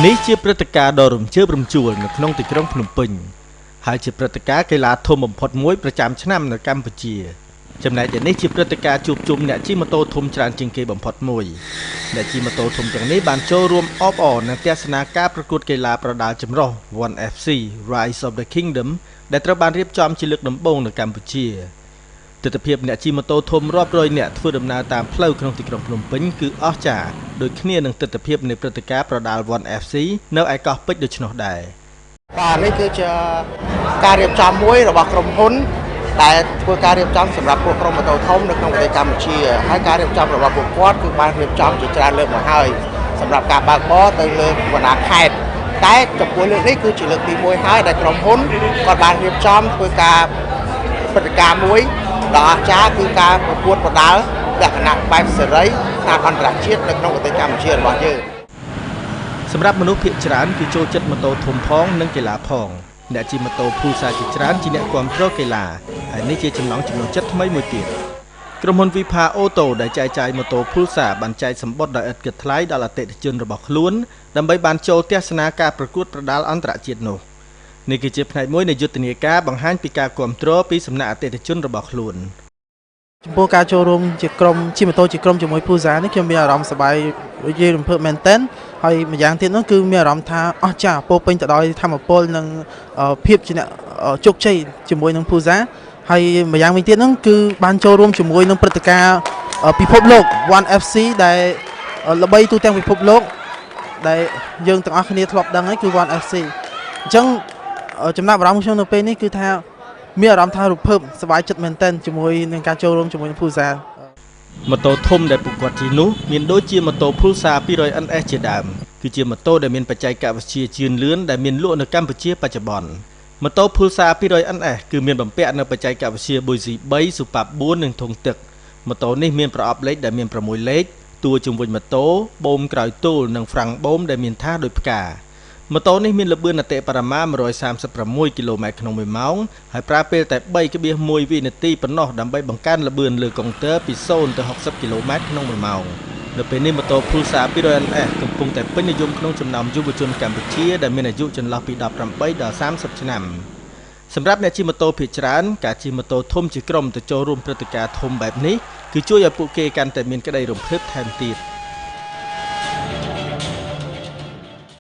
នេះជាព្រឹត្តិការណ៍ដ៏រំជើបរំជួលនៅក្នុងទីក្រុងភ្នំពេញហើយជាព្រឹត្តិការណ៍កីឡាធំបំផុតមួយប្រចាំឆ្នាំនៅកម្ពុជាចំណែកឯនេះជាព្រឹត្តិការណ៍ជួបជុំអ្នកជិះម៉ូតូធំច្រើនជាងគេបំផុតមួយអ្នកជិះម៉ូតូធំទាំងនេះបានចូលរួមអបអរនិងទស្សនាការប្រកួតកីឡាប្រដាល់ចម្រុះ One FC Rise of the Kingdom ដែលត្រូវបានរៀបចំជាលើកដំបូងនៅកម្ពុជាទិដ្ឋភាពអ្នកជិះម៉ូតូធំរាប់រយនាក់ធ្វើដំណើរតាមផ្លូវក្នុងទីក្រុងភ្នំពេញគឺអស្ចារ្យដូចគ្នានឹងទិដ្ឋភាពនៃព្រឹត្តិការណ៍ប្រដាល់ One FC នៅឯកោះពេជ្រដូច្នោះដែរ។ បាទនេះគឺជាការរៀបចំមួយរបស់ក្រុមហ៊ុនដែលធ្វើការរៀបចំសម្រាប់ពួកក្រុមម៉ូតូធំនៅក្នុងប្រទេសកម្ពុជាហើយការរៀបចំរបស់ពួកគាត់គឺបានរៀបចំជាច្រើនលើកមកហើយសម្រាប់ការបើកបរទៅលើបណ្ដាខេត្តតែចំពោះលើកនេះគឺជាលើកទី1ហើយដែលក្រុមហ៊ុនគាត់បានរៀបចំធ្វើការព្រឹត្តិការណ៍មួយដ៏អស្ចារ្យគឺការប្រកួតប្រដាល់លក្ខណៈបែបសេរីខ្នាតអន្តរជាតិនៅក្នុងប្រទេសកម្ពុជារបស់យើង។ សម្រាប់មនុស្សភាគច្រើនគឺចូលចិត្តម៉ូតូធំផងនិងកីឡាផងអ្នកជិះម៉ូតូ Pulsar ជាច្រើនជាអ្នកគាំទ្រកីឡាហើយនេះជាចំណង់ចំណូលចិត្តថ្មីមួយទៀតក្រុមហ៊ុន Vipa Auto ដែលចែកចាយម៉ូតូ Pulsar បានចែកសំបុត្រដោយឥតគិតថ្លៃដល់អតិថិជនរបស់ខ្លួនដើម្បីបានចូលទស្សនាការប្រកួតប្រដាល់អន្តរជាតិនោះនេះគឺជាផ្នែកមួយនៃយុទ្ធនាការបង្ហាញពីការគាំទ្រពីសំណាក់អតិថិជនរបស់ខ្លួន។ ចំពោះការចូលរួមជាក្រុមជិះម៉ូតូជាក្រុមជាមួយ Pulsar នេះខ្ញុំមានអារម្មណ៍សប្បាយរីករាយរំភើបមែនទែនហើយម្យ៉ាងទៀតនោះគឺមានអារម្មណ៍ថាអស្ចារ្យពោរពេញទៅដោយធម៌ពលនិងភាពជាអ្នកជោគជ័យជាមួយនឹង Pulsar ហើយម្យ៉ាងវិញទៀតនោះគឺបានចូលរួមជាមួយនឹងព្រឹត្តិការណ៍ពិភពលោក One FC ដែលល្បីទូទាំងពិភពលោកដែលយើងទាំងអស់គ្នាធ្លាប់ដឹងហើយគឺ One FC អញ្ចឹងចំណាប់អារម្មណ៍ខ្ញុំនៅពេលនេះគឺថាមានអារម្មណ៍ថារំភើបសប្បាយចិត្តមែនទែនជាមួយនឹងការចូលរួមជាមួយនឹង Pulsar។ ម៉ូតូធំដែលពួកគាត់ជិះនោះមានដូចជាម៉ូតូ Pulsar 200 NS ជាដើមគឺជាម៉ូតូដែលមានបច្ចេកវិទ្យាជឿនលឿនដែលមានលក់នៅកម្ពុជាបច្ចុប្បន្នម៉ូតូ Pulsar 200 NS គឺមានបំពាក់នូវបច្ចេកវិទ្យាប៊ុយស៊ី3ស៊ូប៉ាប់4និងធុងទឹកម៉ូតូនេះមានប្រអប់លេខដែលមាន6លេខតួជុំវិញម៉ូតូបូមក្រោយទូលនិងហ្វ្រាំងបូមដែលមានថាសដូចផ្កាម៉ូតូនេះមានល្បឿនអតិបរមា136គីឡូម៉ែត្រក្នុង1ម៉ោងហើយប្រើពេលតែ3.1វិនាទីប៉ុណ្ណោះដើម្បីបង្កើនល្បឿនលើកុងទ័រពី0ទៅ60គីឡូម៉ែត្រក្នុង1ម៉ោងនៅពេលនេះម៉ូតូ Pulsar 200 NS កំពុងតែពេញនិយមក្នុងចំណោមយុវជនកម្ពុជាដែលមានអាយុចន្លោះពី18ដល់30ឆ្នាំសម្រាប់អ្នកជិះម៉ូតូភាគច្រើនការជិះម៉ូតូធំជាក្រុមទៅចូលរួមព្រឹត្តិការណ៍ធំបែបនេះគឺជួយឲ្យពួកគេកាន់តែមានក្តីរំភើបថែមទៀត។